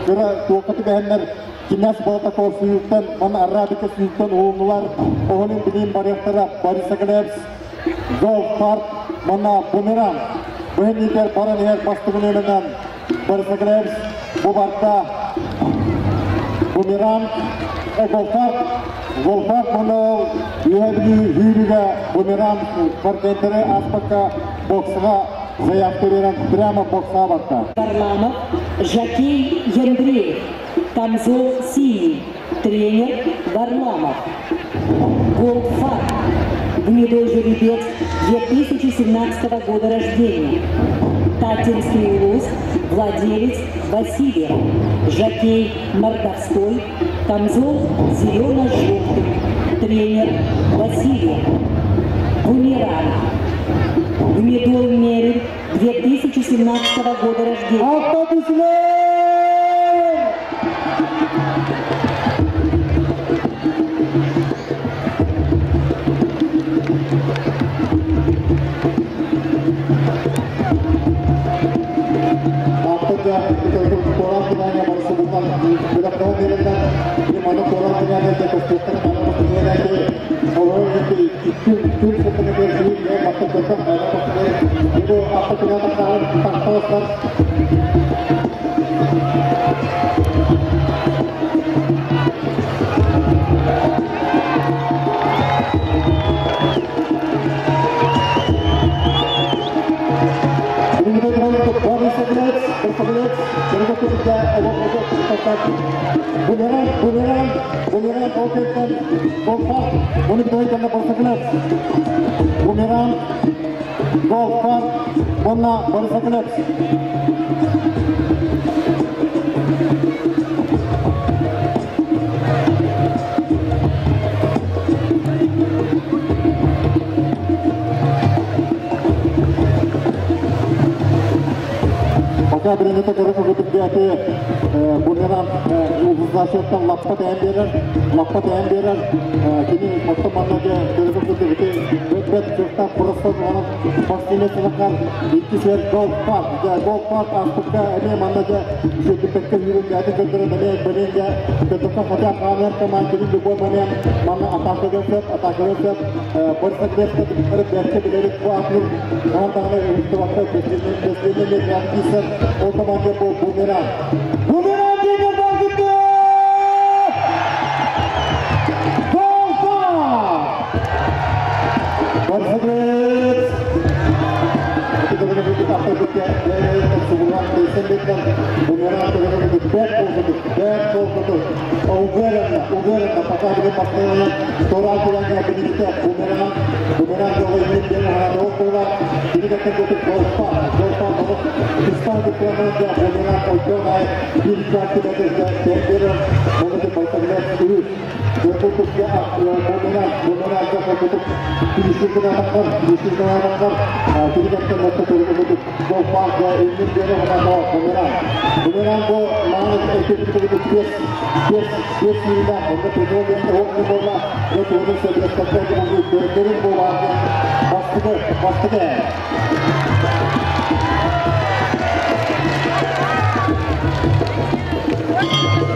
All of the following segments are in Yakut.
Кыра туохха түбэһэннэр кинээс Болотаков сүүртэн, уонна Арабика сүүртэн уһуллулар. Оһолин билиин барыахтара Борисоглебск, Голфард, манна Бумеранг. Быһын баран иһэр бастыгын өлөнөн Борисоглебск, бу барда Бумеранг, Голфард, Голфард манна үһәбили hүүрүгэ Бумеранг партентере аспакка боксаға заявка берен прямо боксаға барда. Варламов, жокей Ендреев, камзол синий, тренер Варламов. Голдфарб, гнедой жеребец 2017 года рождения. Татинский улус, владелец Васильев, жокей Мордовской, камзол зелено-желтый, тренер Васильев. Бумеранг, гнедой мерин 2017 года рождения. Автобуслар! Автода Коран кинanya baru budak tahun ini di mana Koran kinanya ke kostum mana kostumnya itu orang itu itu seperti itu ya waktu datang mana kostumnya itu apa ternyata tahun tahun. Bumerang, Bumerang, Bumerang, Oketan, Golfar, Bumerang, Bumerang, Golfar, Bonna, Борисоглеб. Пока бренета көрөкө көтүргәте Бумеранг улузлашыттан лаппа тән берер, лаппа тән берер. Кини отто маннага көрөкө көтүргәте бет чыкта просто оның бастыны сынакар икки сер гол парк, гол парк астыкка эме маннага шөтүпекке жүрүп яты көтөрө эме беренге көтөккө хотя камер команд кини любой момент манна атакага сеп, атакага сеп, Борисоглеб берке билерик бу атлыр, онан тагы үстү беслени беслени ол команда бу Бумеранг. Бумеранг деген gitti! Gol Борисоглеб! Уверенно, уверенно, пока будет постоянно Бумеранг, Бумеранг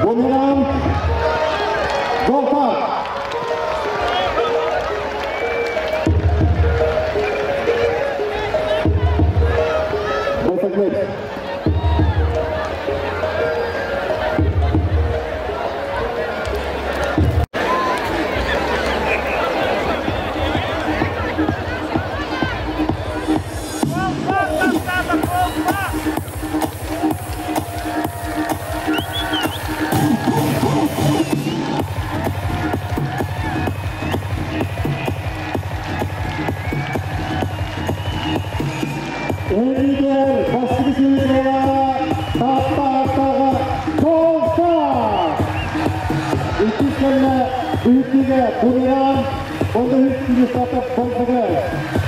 Бумеранг, Голфард. Борисоглеб. Лидер Баскетболға Тапта-Аттаға Голфард. Иккисіне Бүйіктіге Бумеранг, онда үстіне сатып Борисоглеб.